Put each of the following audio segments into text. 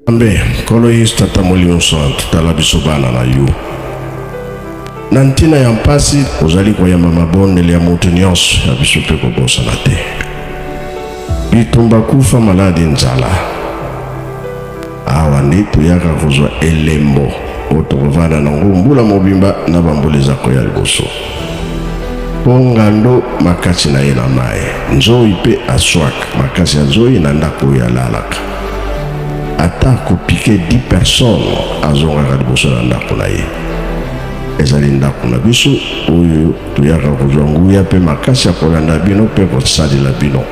Nzambe, Nkolo Yesu, Tata Molimo Santu, tala biso bana na yo. Na ntina ya mpasi, ozali koyamba mabondeli ya moto nyonso ya biso mpe kobosana te. Bitumba, kufa, maladi, nzala. Awa nde toyaka kozwa elembo oyo tokovanda nango mbula mobimba na bambula eza koya liboso. Mpo ngando makasi na ye na mai, nzoi mpe aswaka makasi ya nzoi na ndako oyo alalaka. Ata akopike 10 personnes, azongaka liboso na ndako na ye. Ezali ndako na biso oyo toyaka kozwa nguya mpe makasi ya kolanda bino mpe kosalela bino.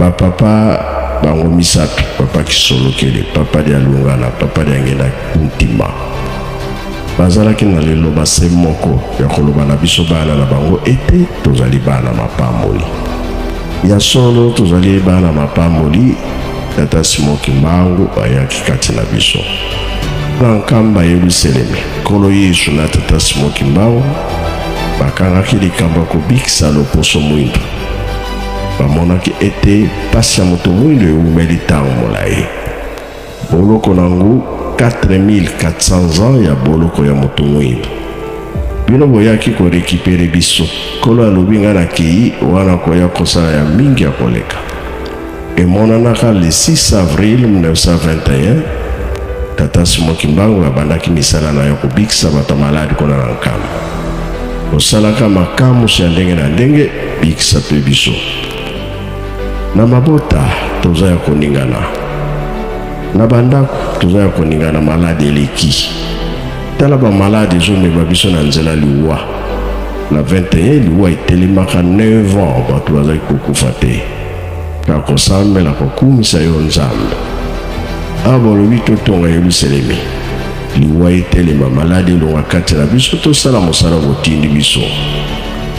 Bapapa bango misato, Papa Kisolokele, Papa Dialungana, Papa Diangenda Ntima, bazalaki na liloba se moko ya koloba na biso bana na bango ete tozali bana mapamboli. Ya solo tozali bana mapamboli. Tata Simon Kimbangu ayaki kati na biso na Nkamba Yelusalemi. Nkolo Yesu na Tata Simon Kimbangu bakangaki likambo ya kobikisa loposo mwindo. Bamonaki ete mpasi ya moto mwindo ewumeli ntango molai. Boloko na yango 4400 ans ya boloko ya moto mwindo. Bino boyaki korekipere biso. Nkolo alobi ngai nakei wana koya kosala ya mingi ya koleka. Emonanaka le 6 avril 1921, Tata Simon Kimbangu abandaki misala na ye kobikisa bato ya maladi kuna na Nkamba. Kosalaka makamwisi ya ndenge na ndenge, bikisa mpe biso. Na mabota toza ya koningana, na bandako toza ya koningana, maladi eleki. Tala bamaladi ezomema biso na nzela liwa. Na 21 liwa etelemaka 9 ans, bato bazali kokufa te. Na kosambela kokumisa yo Nzambe. Awa bolobi totonga Yelusalemi, liwa etelema, maladi elonga kati na biso, tosala mosala botindi biso.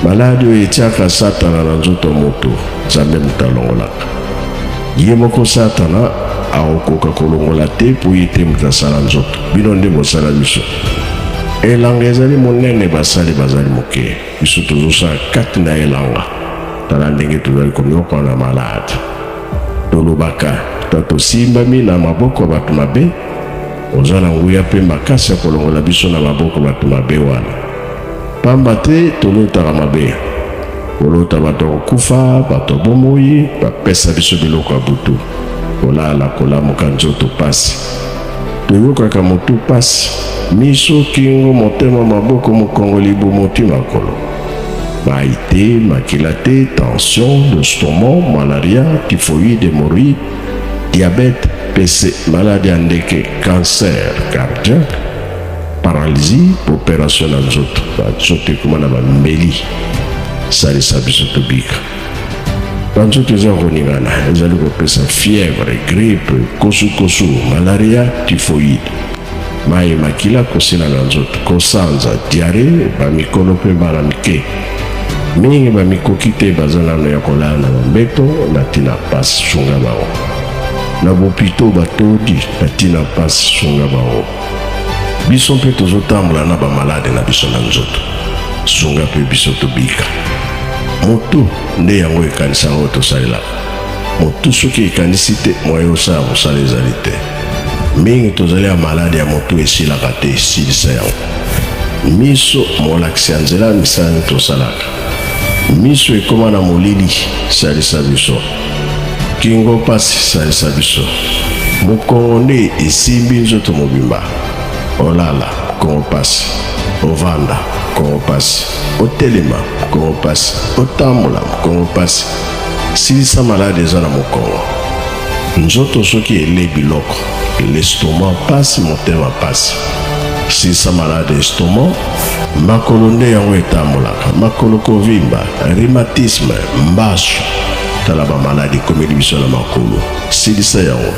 Maladi oyo etiaka Satana na nzoto moto, Nzambe moto alongolaka. Ye moko Satana akokoka kolongola te mpo ye te moto asala nzoto. Bino nde bosala biso. Elanga ezali monene, basali bazali moke. Biso tozosala kati na elanga. Tala ndenge tozali konyokwama na malade. Tolobaka to tosimbami na maboko ya bato mabe. Oza na nguya mpe makasi ya kolongola biso na maboko ya bato mabe wana, pamba te tolotaka mabe, kolota bato ya kokufa, bato ya bomoi bapesa biso biloko ya butu, kolala, kolamuka nzoto pasi, toyokaka motu pasi, miso, kingo, motema, maboko, mokongo, libumu ti makolo. Mai te, makila te, tension, l'estomac, malaria, typhoïde, hémorroïde, diabète, PC, maladi ya ndeke, cancer cardiaque, paralysie, opération na nzoto, banzoto ekoma na bambeli. Salisa biso tobika. Banzoto eza koningana, ezali kopesa fièvre, grippe, kosukosu, malaria, typhoïde. Mayi makila kosila na nzoto, kosanza, diarrhee, ba mikolo mpe bana mike mingi bamikoki te, baza nano ya kolala na bambeto na ntina pasi, sunga bango. Na bopito batodi na ntina pasi, sunga bango. Biso mpe tozotambola na bamalade na biso na nzoto, sunga mpe biso tobika. Motu nde yango ekanisaka oyo tosalelaka motu, soki ekanisi te moyen osala mosala ezali te. Mingi tozali ya maladi ya motu esilaka te, esilisa yango. Miso molakisi ya nzela misala nini tosalaka. Miso ekoma na molili, salisa biso. Kingo pasi, salisa biso. Mokongo nde esimbi nzoto mobimba. Olala, mokongo pasi. Ovanda, mokongo pasi. Otelema, mokongo pasi. Otambola, mokongo pasi. Silisa maladi eza na mokongo. Nzoto soki ele biloko, l'estomac pasi, motema pasi. Silisa malade estomac, makolo nde yango etambolaka, makolo kovimba, rhumatisme, mbasu. Tala ba maladi ekomeli biso na makolo. Silisa yango.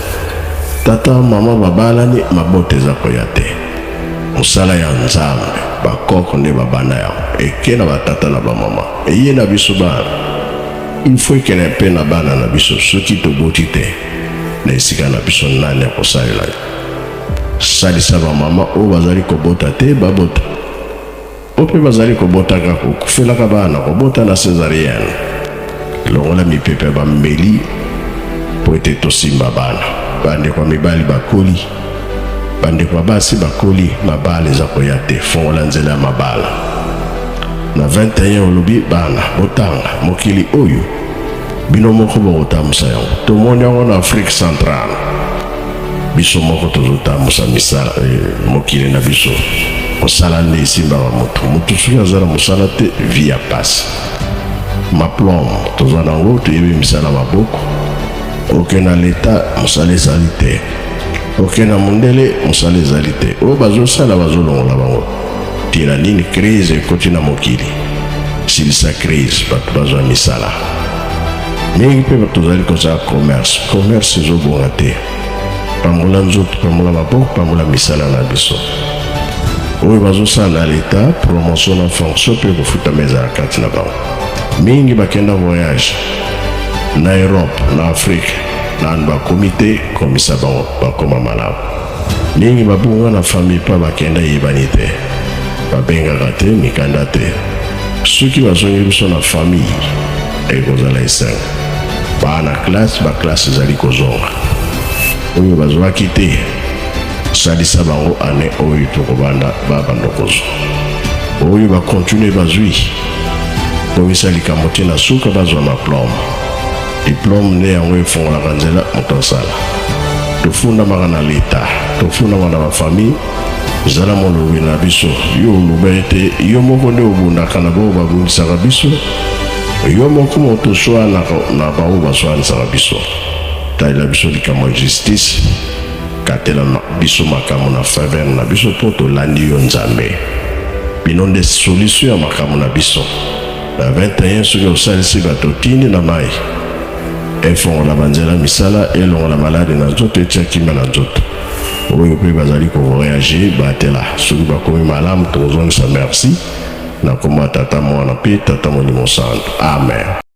Tata, mama babalani, mabota eza koya te. Mosala ya Nzambe, bakoko nde babanda yango. Eke na batata na bamama, eye na biso bana. Il faut ekende mpe na bana na biso. Soki toboti te na esika na biso, nani akosalela yo? Salisa bamama oyo bazali kobota te babota, oyo mpe bazali kobotaka kokufelaka bana, kobota na cesarienne. Longola mipepe ya bambeli mpo ete tosimba bana. Bandeko ya mibali bakoli, bandeko ya basi bakoli, mabala eza koya te. Fongola nzela ya mabala. Na 21 olobi bana botanga, mokili oyo bino moko bokotambusa yango. Tomoni yango na Afrique centrale, biso moko tozotambusa misala eh, mokili na biso. Mosala nde esimbaka motu. Motu soki aza na mosala te, vie ya pasi. Maplome toza nango, toyebi misala maboko. Oke na leta, mosala ezali te. Oke na mondele, mosala ezali te. Oyo bazosala, bazolongola bango. Ntina nini? Crise ekoti na mokili. Silisa crise, bato bazwa misala mingi. Mpe tozali kozala commerce, commerce ezobonga te. Pambola nzoto, pambola maboko, pambola misala na biso. Oyo bazosala na leta, promotion na fonction mpe kofutama ezala kati na bango. Mingi bakenda voyage na Europe, na Afrique, nanu bakomi te. Komisa bango bakoma malamu. Mingi babunga na famille mpa bakenda eyebani te, babengaka te, mikanda te. Soki bazongi biso na famille, ekozala esengo. Bana classe, baklasse ezali kozonga. Oyo bazwaki te, salisa bango ane oyo tokobanda babanda kozwa. Oyo bakontinue bazwi, komisa likambo te na suka bazwa maplome. Diplome nde yango efungolaka nzela moto asala. Tofundamaka na leta, tofundamaka na bafamille. Zala molobi na biso. Yo oloba ete yo moko nde obundaka na baoyo babundisaka biso, yo moko moto oswanaka na baoyo baswanisaka biso. Talela biso likambo ya justice, katela biso makambo na faveur na biso, mpo tolandi yo Nzambe. Bino nde solution ya makambo na biso. Na 21 soki osalisi bato, otindi na mai, efongola banzela misala, elongola maladi na nzoto, etia kimia na nzoto. Oyo mpe bazali kovoyage, batela. Soki bakomi malamu, tokozongisa merci na kombo ya Tata, Mwana mpe Tata Molimo Santu. Amen.